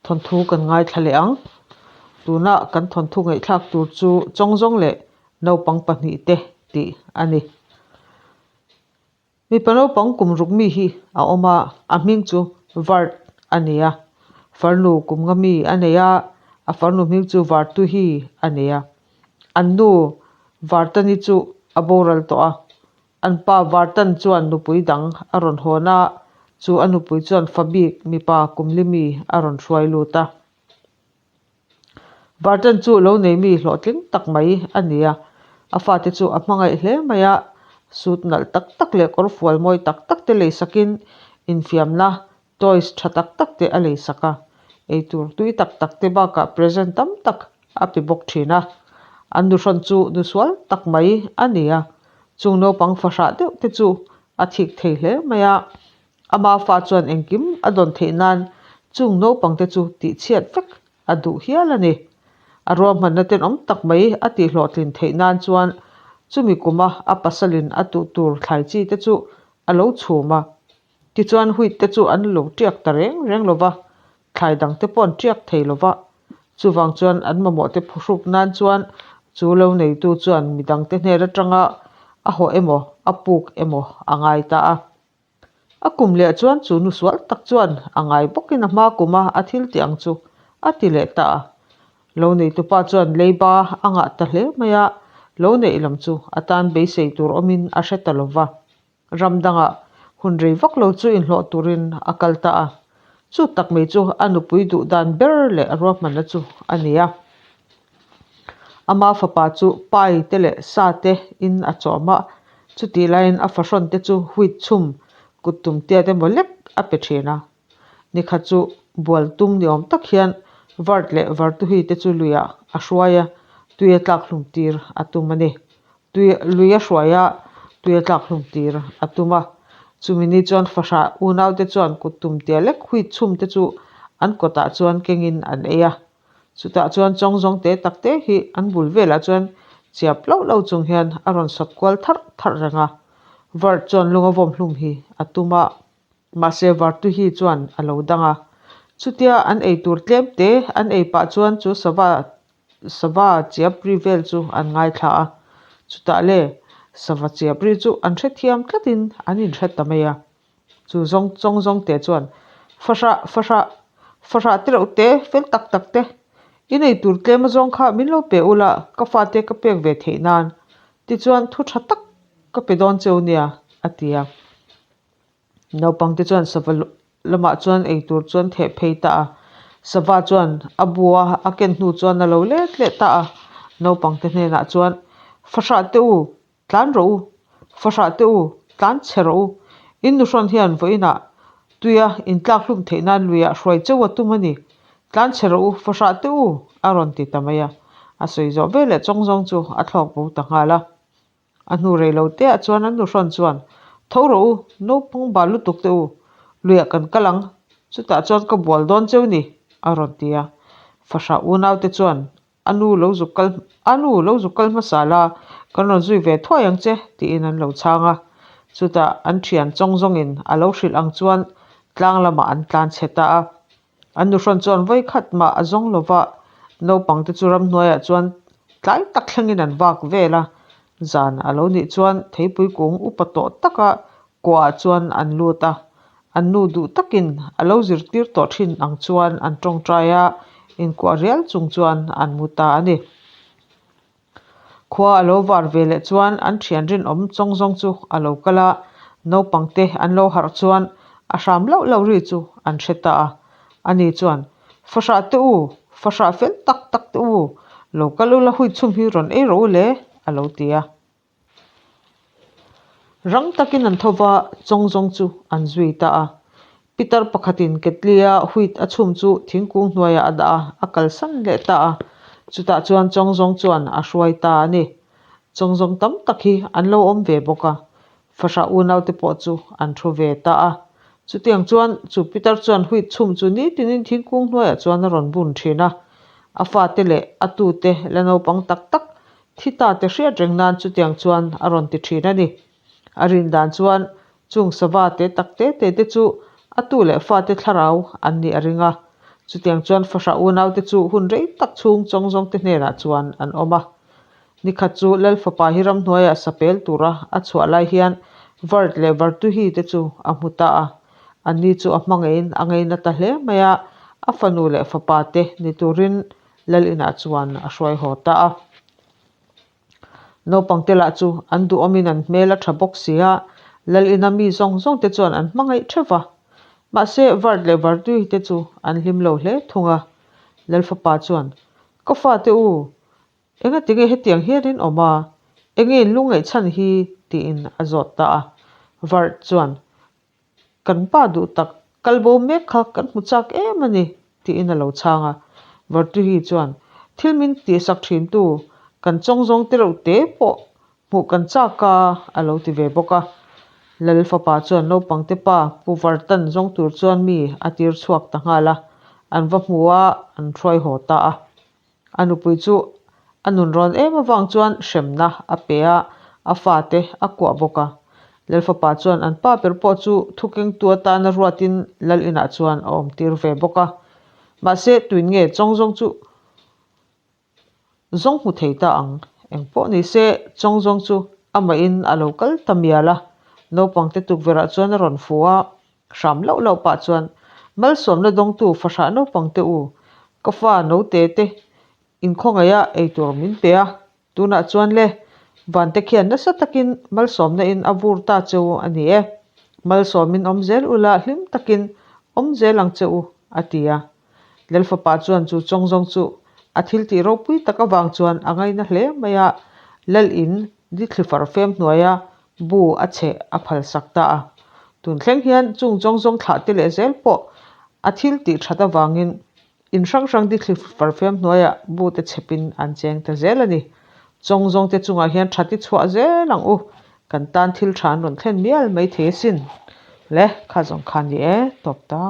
Thawnthu kan ngaithla leh ang. Tuna kan thawnthu ngaihthlak tur chu Chawngzawng leh naupang pahnihte tih a ni. Mipa naupang kum ruk mi hi a awm a, a hming chu Vart a ni a. Farnu kum nga mi a nei a, a farnu hming chu Vartuhi a ni a. An nu Vartani chu a boral tawh a, an pa Vartan chuan nupui dang a rawn hawn a, chu a nupui chuan fa bik mipa kum li mi a rawn hruai lut a. Barton chu lo nei mi hlawhtling tak mai a ni a, a fate chu a hmangaih hle mai a, suit nalh tak tak leh kawr fual mawi tak tak te lei sakin infiamna toys tha tak tak te a lei sak a, eitur tui tak tak te bakah present tam tak a pe bawk thin a. An nuhrawn chu nusual tak mai a ni a, chung naupang fahrah deuh te chu a thik thei hle mai a. Ama fa chuan engkim a dawn theih nan chung naupangte chu tihchhiat vek a duh hial a ni. A ruahmanna tenawm tak mai a tihhlawhtlin theih nan chuan chumi kuma a pasalin a tuh tur thlai chi te chu a lo chhum a. Tichuan wheat te chu an lo tiak ta reng reng lo va, thlai dangte pawh an tiak thei lo va. Chuvang chuan an mamawhte phuhruk nan chuan chu lo neitu chuan midangte hnen atanga a hawh emaw a puk emaw a ngai ta a. A kum leh chuan chu nu sual tak chuan a ngai bawkin a hma kuma a thil tih ang chu a ti leh ta a. Lo neitupa chuan leiba a ngah ta hle mai a, lo neih lam chu a tan beisei tur awmin a hre ta lo va. Ram dangah hun rei vak lo chu inhlawh turin a kal ta a. Chu tak mai chu a nupui duh dan ber leh a ruahmanna chu a ni a. Ama fapa chu pai te leh sa te in a chawm a, chutih laiin a fahrawn te chu wheat chhum kut tum tiat emaw lek a pe thin a. Nikhat chu bual tum ni awm tak hian Vart leh Vartuhi te chu luiah a hruai a, tui a tlak hlum tir a tum a ni. Tui lui a hruai a, tui a tlak hlum tir a tum a. Chumi ni chuan fahrah unau te chuan kut tum tia lek wheat chhum te chu an kawtah chuan kengin an ei a. Chutah chuan chawng zawng te tak te hi an bul velah chuan chiap loh loh chung hian a rawn sawt kual tharh tharh reng a. Vart chuan lung a vawm hlum hi a tum a, mahse Vartuhi chuan a lo dang a. Chutia an ei tur tlem te an ei pah chuan chu sava sava chiap ri vel chu an ngaithla a. Chutah le sava chiap ri chu an hrethiam tlatin an inhre ta mai a. Chu zawng chawng zawng te chuan fahrah fahrah fahrah te loh te fel tak tak te i nei tur tlem a zawng kha min lo pe ula ka fate ka pek ve theih nan tichuan thu tha tak ka pe dawn cheu nia a ti a. Naupang te chuan sava lamah chuan ei tur chuan theh phei ta a, sava chuan a bua a ken hnu chuan a lo let leh ta a, naupang te hnenah chuan fahrah te u Tlan rawh u, fahrah teh u, tlan chhe rawh u. In nuhrawn hian vawiinah tuia intlak hlum theih nan luiah hruai cheu a tum a ni. Tlan chhe rawh u, fahrah teh u, a rawn ti ta mai a. A sawi zawh veleh chawng zawng chu a thlawk bo ta nghal a. A hnu rei lo teah chuan an nuhrawn chuan, Tho rawh u, naupang bal lutuk teh u, luiah kan kal ang, chutah chuan ka bual dawn cheu ni, a rawn ti a. Fahrah unaute chuan A nu lo zuk kal a nu lo zuk kal hmasa la, kan rawn zui ve thuai ang che, tiin an lo chhang a. Chutah an thian chawng zawngin a lo hrilh ang chuan tlang lamah an tlan chhe ta a. An nuhrawn chuan vawi khat mah a zawng lo va, naupangte chu ramhnuaiah chuan tlai tak thlengin an vak vel a. Zan a lo nih chuan theipui kung upa tawh taka Kuahah chuan an lut a, an nu duh takin a lo zirtir tawh thin ang chuan an tawngtai a, inkuah rial chung chuan an mu ta a ni. Khua a lo var ve leh chuan an thian rinawm chawng zawng chu a lo kal a, naupang te an lo harh chuan a hram loh loh ri chu an hre ta a. Ani chuan, Fahrah te u, fahrah fel tak tak te u, lo kal ula huichhum hi rawn ei rawh u le, a lo ti a. Rang takin an tho va, chawng zawng chu an zui ta a. Pitar pakhatin ketlia wheat a chhum chu thingkung hnuaiah a dah a, a kalsan leh ta a. Chutah chuan chawng zawng chuan a hruai ta a ni. Chawng zawng tam tak hi an lo awm ve bawk a, fahrah unaute pawh chu an thu ve ta a. Chutiang chuan chu pitar chuan wheat chhum chu nitinin thingkung hnuaiah chuan a rawn bun thin a. A fate leh a tute la naupang tak tak Thi ta te hriat reng nan chutiang chuan a rawn ti thin a ni. A rin dan chuan chung sava te tak te te te chu a tu leh fate thlarau an nih a ring a. Chutiang chuan fahrah unaute chu hun rei tak chhung chawngzawngte hnenah chuan an awm a. Nikhat chu Lal fapa hi ramhnuaiah sapel tura a chhuah lai hian Vart leh Vartuhi te chu a hmu ta a. Anni chu a hmangaihin a ngaina ta hle mai a, a fanu leh fapa te ni turin Lal inah chuan a hruai haw ta a. Naupangte lah chu an duhawmin an hmel a tha bawk si a, Lal ina mi zawng zawng te chuan an hmangaih theuh va. Mahse Vart leh Vartuhi te chu an hlim lo hle thung a. Lal fapa chuan, Ka fate u, Enga tinge hetiang hian in awm a? Enge in lungngaih chhan hi? tiin a zawt ta a. Vart chuan, Kan pa duh tak, kal bo mek kha kan hmu chak em a ni, tiin a lo chhang a. Vartuhi chuan, Thil min tihsak thintu, kan chawng zawng te reuh te pawh hmuh kan chak a, a lo ti ve bawk a. Lal fapa chuan naupangte pa Pu Vartan zawng tur chuan mi a tir chhuak ta nghal a. An va hmu a, an hruai haw ta a. A nupui chu a nun rawn em avang chuan hremna a pe a, a fate a kuah bawk a. Lalfapa chuan an pa ber pawh chu thukengtu atana ruatin lal inah chuan a awmtir ve bawk a. Mahse, tuin nge chawngzawng chu zawng hmu thei ta ang? Engpawh ni se, chawngzawng chu amahin a lo kal ta mial a. Naupangte tukverhah chuan a rawn fu a, Hram lauh lauh pah chuan, Malsawmna dawngtu fahrah naupang te u, ka fa note te inkhawngaiha eitur min pe a, tunah chuan le, vante khian nasa takin malsawmna in a vur ta che u a ni e. Malsawmin awm zel ula hlim takin awm zel ang che u, a ti a. Lalfapa chuan chu chawng zawng chu a thil tih ropui tak avang chuan a ngaina hle mai a, Lal in Dithli farfem hnuaia bu a cheh a phalsak ta a. Tun thleng hian chung zawng zawng thlah te leh zel pawh a thil tih that avangin in hrang hrang dithli farfem hnuaia bu te chhepin an cheng ta zel a ni. Chawng zawng te chungah hian that i chhuah zel ang u, kan tan thil tha an rawn thlen mial mai thei asin. Le, kha zawng kha ni e, tawp ta.